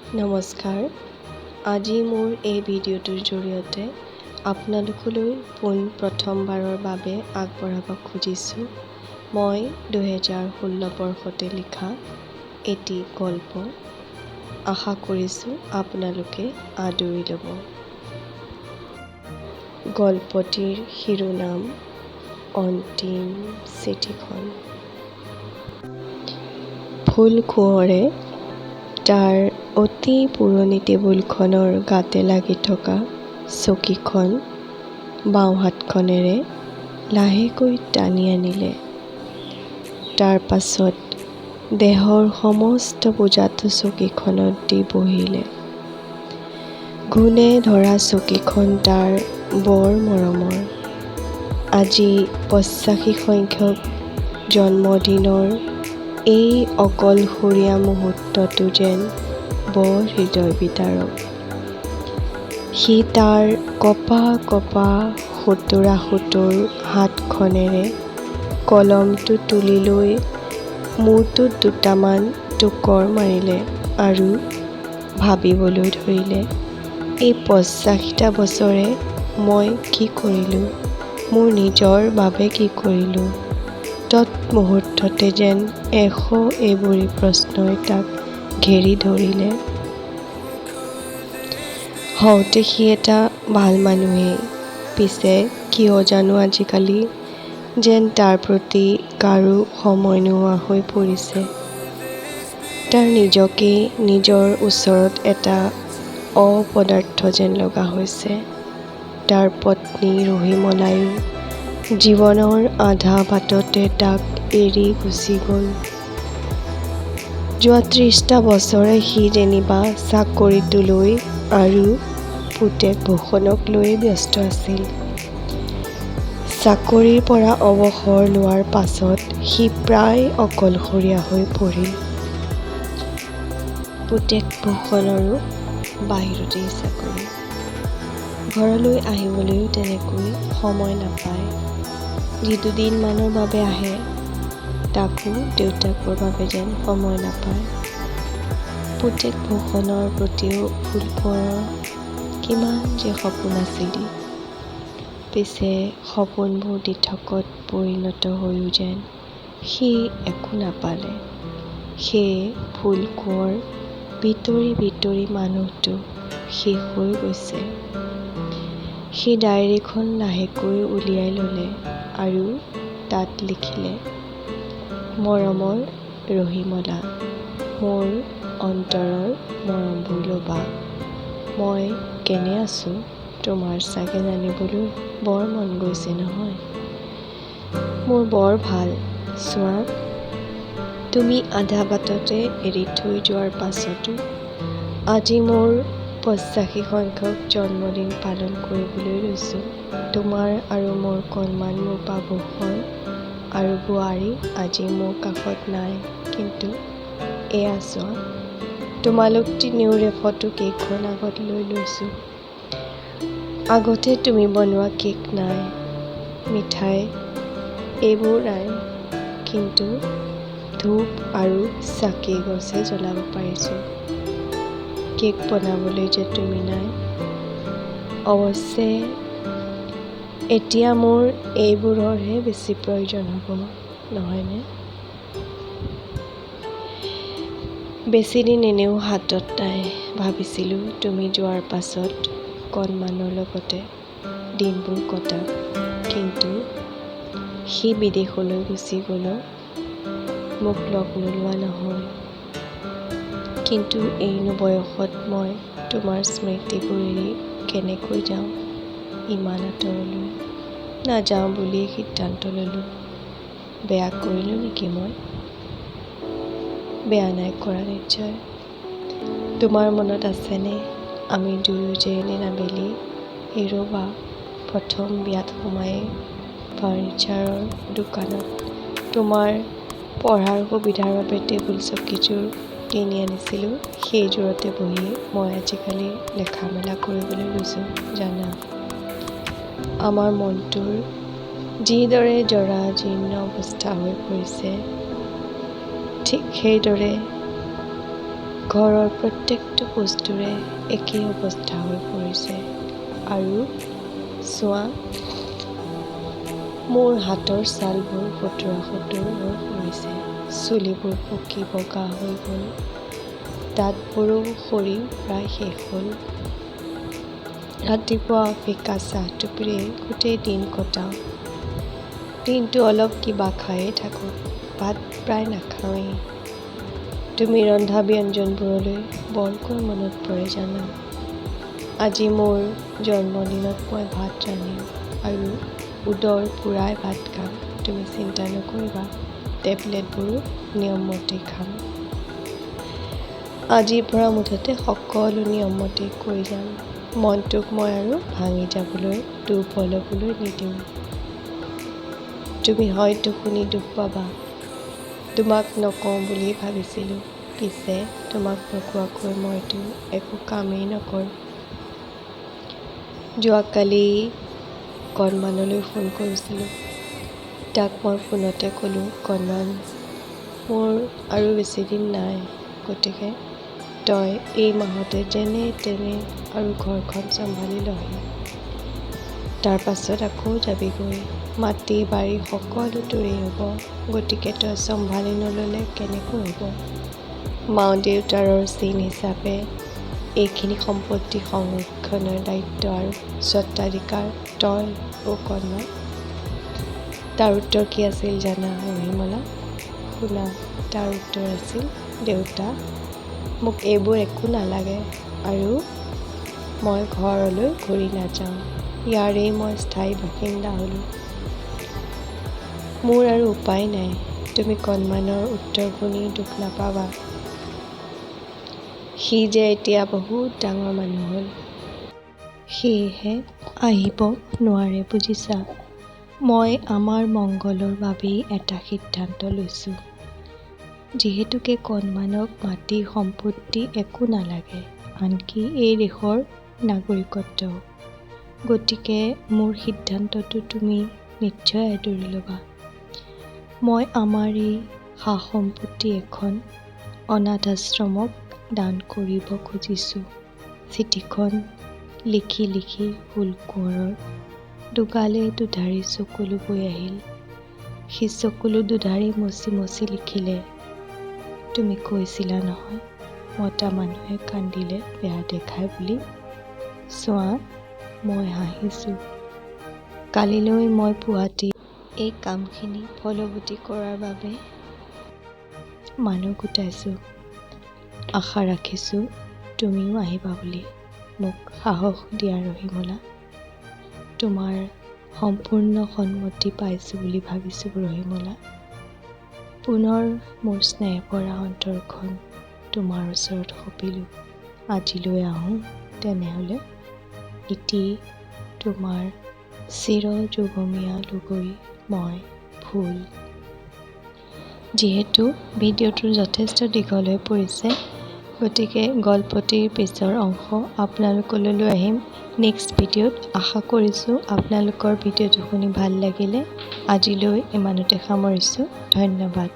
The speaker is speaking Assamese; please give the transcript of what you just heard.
নমস্কাৰ। আজি মোৰ এই ভিডিঅ'টোৰ জৰিয়তে আপোনালোকলৈ পোন প্ৰথমবাৰৰ বাবে আগবঢ়াব খুজিছোঁ মই 2016 বৰ্ষতে লিখা এটি গল্প। আশা কৰিছোঁ আপোনালোকে আদৰি ল'ব। গল্পটিৰ শিৰোনাম অন্তিম চিঠিখন। ফুলকোঁৱৰে তাৰ অতি পুৰণি টেবুলখনৰ গাতে লাগি থকা চকীখন বাওঁহাতখনেৰে লাহেকৈ টানি আনিলে। তাৰ পাছত দেহৰ সমস্ত বোজাটো চকীখনত দি বহিলে। ঘূণে ধৰা চকীখন তাৰ বৰ মৰমৰ। আজি 85 সংখ্যক জন্মদিনৰ এই অকলশৰীয়া মুহূৰ্তটো যেন বৰ হৃদয় বিদাৰক। সি তাৰ কঁপা কঁপা সোতোৰা সোতোৰ হাতখনেৰে কলমটো তুলি লৈ মূৰটোত দুটামান টোকৰ মাৰিলে আৰু ভাবিবলৈ ধৰিলে, এই 85টা বছৰে মই কি কৰিলোঁ, মোৰ নিজৰ বাবে কি কৰিলোঁ? তৎমুহূৰ্ততে যেন 100 এবুৰি প্ৰশ্নই তাক ঘেৰি ধৰিলে। হওঁতে সি এটা ভাল মানুহেই, পিছে কিয় জানো আজিকালি যেন তাৰ প্ৰতি কাৰো সময় নোহোৱা হৈ পৰিছে। তাৰ নিজকেই নিজৰ ওচৰত এটা অপদাৰ্থ যেন লগা হৈছে। তাৰ পত্নী ৰহিমলায়ো জীৱনৰ আধা বাটতে তাক এৰি গুচি গ'ল। যোৱা 30টা বছৰে সি যেনিবা চাকৰিটোলৈ আৰু পুতেক ভূষণক লৈয়ে ব্যস্ত আছিল। চাকৰিৰ পৰা অৱসৰ লোৱাৰ পাছত সি প্ৰায় অকলশৰীয়া হৈ পৰিল। পুতেক ভূষণৰো বাহিৰতেই চাকৰি। ঘৰলৈ আহিবলৈও তেনেকৈ সময় নাপায়। যি দুদিনমানৰ বাবে আহে, তাকো দেউতাকৰ বাবে যেন সময় নাপায়। পুতেক ভূষণৰ প্ৰতিও ফুলকোঁৱৰৰ কিমান যে সপোন আছিল। পিছে সপোনবোৰ দিঠকত পৰিণত হৈও যেন সি একো নাপালে। সেয়ে ফুলকোঁৱৰ ভিতৰি ভিতৰি মানুহটো শেষ হৈ গৈছে। সি ডায়েৰীখন লাহেকৈ উলিয়াই ল'লে আৰু তাত লিখিলে, মৰমৰ ৰহিমলা, মোৰ অন্তৰৰ মৰমবোৰ ল'বা। মই কেনে আছোঁ তোমাৰ চাগে জানিবলৈ বৰ মন গৈছে নহয়? মোৰ বৰ ভাল। চোৱা, তুমি আধা বাটতে এৰি থৈ যোৱাৰ পাছতো আজি মোৰ 85 সংখ্যক জন্মদিন পালন কৰিবলৈ লৈছোঁ। তোমাৰ আৰু মোৰ কণমান ৰূপা ভূষণ আৰু বোৱাৰী আজি মোৰ কাষত নাই, কিন্তু এয়া চোৱা, তোমালোক তিনিওৰে ফটো কেইখন আগত লৈ লৈছোঁ। আগতে তুমি বনোৱা কেক নাই, মিঠাই এইবোৰ নাই, কিন্তু ধূপ আৰু চাকি এগছে জ্বলাব পাৰিছোঁ। কেক বনাবলৈ যে তুমি নাই। অৱশ্যে এতিয়া মোৰ এইবোৰৰহে বেছি প্ৰয়োজন হ'ব, নহয়নে? বেছিদিন এনেও হাতত নাই। ভাবিছিলোঁ তুমি যোৱাৰ পাছত কণমানৰ লগতে দিনবোৰ কটাম, কিন্তু সি বিদেশলৈ গুচি গ'ল, মোক লগ নোলোৱা নহয়। কিন্তু এইনো বয়সত মই তোমাৰ স্মৃতিবোৰ এৰি কেনেকৈ যাওঁ ইমান আঁতৰলৈ? নাযাওঁ বুলিয়েই সিদ্ধান্ত ল'লোঁ। বেয়া কৰিলোঁ নেকি মই? বেয়া নাই কৰা নিশ্চয়। তোমাৰ মনত আছেনে আমি দুয়ো যে এদিন আবেলি, এই ৰ'বা, প্ৰথম বিয়াত সোমায়েই ফাৰ্ণিচাৰৰ দোকানত তোমাৰ পঢ়াৰ সুবিধাৰ বাবে টেবুল চকীযোৰ কিনি আনিছিলোঁ? সেইযোৰতে বহিয়ে মই আজিকালি লেখা মেলা কৰিবলৈ লৈছোঁ জানা। আমাৰ মনটোৰ যিদৰে জৰাজীৰ্ণ অৱস্থা হৈ পৰিছে, ঠিক সেইদৰে ঘৰৰ প্ৰত্যেকটো বস্তুৰে একেই অৱস্থা হৈ পৰিছে। আৰু চোৱা, মোৰ হাতৰ ছালবোৰ সোতোৰা সোতোৰ হৈ পৰিছে, চুলিবোৰ পকি বগা হৈ গ'ল, দাঁতবোৰো সৰি প্ৰায় শেষ হ'ল। ৰাতিপুৱা ফিকা চাহটোপেৰেই গোটেই দিন কটাওঁ। দিনটো অলপ কিবা খায়েই থাকোঁ, ভাত প্ৰায় নাখাওঁৱেই। তুমি ৰন্ধা ব্যঞ্জনবোৰলৈ বৰকৈ মনত পৰে জানা। আজি মোৰ জন্মদিনত মই ভাত ৰান্ধিম আৰু উদৰ পূৰাই ভাত খাম, তুমি চিন্তা নকৰিবা। টেবলেটবোৰো নিয়মমতেই খাম। আজিৰ পৰা মুঠতে সকলো নিয়মমতেই কৰি যাম। মনটোক মই আৰু ভাঙি যাবলৈ, দুৰ্বল হ'বলৈ নিদিওঁ। তুমি হয়তো শুনি দুখ পাবা। তোমাক নকওঁ বুলি ভাবিছিলোঁ, পিছে তোমাক নোকোৱাকৈ মইতো একো কামেই নকৰোঁ। যোৱাকালি কণমানলৈ ফোন কৰিছিলোঁ। তাক মই ফোনতে ক'লোঁ, কণমান, মোৰ আৰু বেছিদিন নাই, গতিকে তই এই মাহতে যেনে তেনে আৰু ঘৰখন চম্ভালি লহি। তাৰ পাছত আকৌ যাবিগৈ। মাটি বাৰী সকলো তোৰেই হ'ব, গতিকে তই চম্ভালি নল'লে কেনেকৈ হ'ব? মা দেউতাৰৰ চিন হিচাপে এইখিনি সম্পত্তি সংৰক্ষণৰ দায়িত্ব আৰু স্বত্বাধিকাৰ তই অ' কণমান। তাৰ উত্তৰ কি আছিল জানা ৰহিমলা? শুনা, তাৰ উত্তৰ আছিল, দেউতা, মোক এইবোৰ একো নালাগে আৰু মই ঘৰলৈ ঘূৰি নাযাওঁ। ইয়াৰেই মই স্থায়ী বাসিন্দা হ'লোঁ। মোৰ আৰু উপায় নাই। তুমি কণমানৰ উত্তৰ শুনি দুখ নাপাবা। সি যে এতিয়া বহুত ডাঙৰ মানুহ হ'ল, সেয়েহে আহিব নোৱাৰে বুজিছা। মই আমাৰ মংগলৰ বাবেই এটা সিদ্ধান্ত লৈছোঁ। যিহেতুকে কণমানক মাটি সম্পত্তি একো নালাগে, আনকি এই দেশৰ নাগৰিকত্বও, গতিকে মোৰ সিদ্ধান্তটো তুমি নিশ্চয় আদৰি ল'বা। মই আমাৰ এই সা সম্পত্তি এখন অনাথ আশ্ৰমক দান কৰিব খুজিছোঁ। চিঠিখন লিখি লিখি ফুলকোঁৱৰৰ দুগালে দুধাৰি চকুলো বৈ আহিল। সি চকুলো দুধাৰি মচি মচি লিখিলে, তুমি কৈছিলা নহয় মতা মানুহে কান্দিলে বেয়া দেখায় বুলি। চোৱা, মই হাঁহিছোঁ। কালিলৈ মই পুৱাতেই এই কামখিনি ফলৱতী কৰাৰ বাবে মানুহ গোটাইছোঁ। আশা ৰাখিছোঁ তুমিও আহিবা বুলি। মোক সাহস দিয়া ৰহিমলা। তোমাৰ সম্পূৰ্ণ সন্মতি পাইছোঁ বুলি ভাবিছোঁ ৰহিমলা। পুনৰ মোৰ স্নেহভৰা অন্তৰখন তোমাৰ ওচৰত সঁপিলোঁ। আজিলৈ আহোঁ তেনেহ'লে। ইতি তোমাৰ চিৰ যুগমীয়া লগৰী মই ফুল। যিহেতু ভিডিঅ'টো যথেষ্ট দীঘল হৈ পৰিছে, গতিকে গল্পটিৰ পিছৰ অংশ আপোনালোকলৈ লৈ আহিম নেক্সট ভিডিঅ'ত। আশা কৰিছোঁ আপোনালোকৰ ভিডিঅ'টো শুনি ভাল লাগিলে। আজিলৈ ইমানতে সামৰিছোঁ। ধন্যবাদ।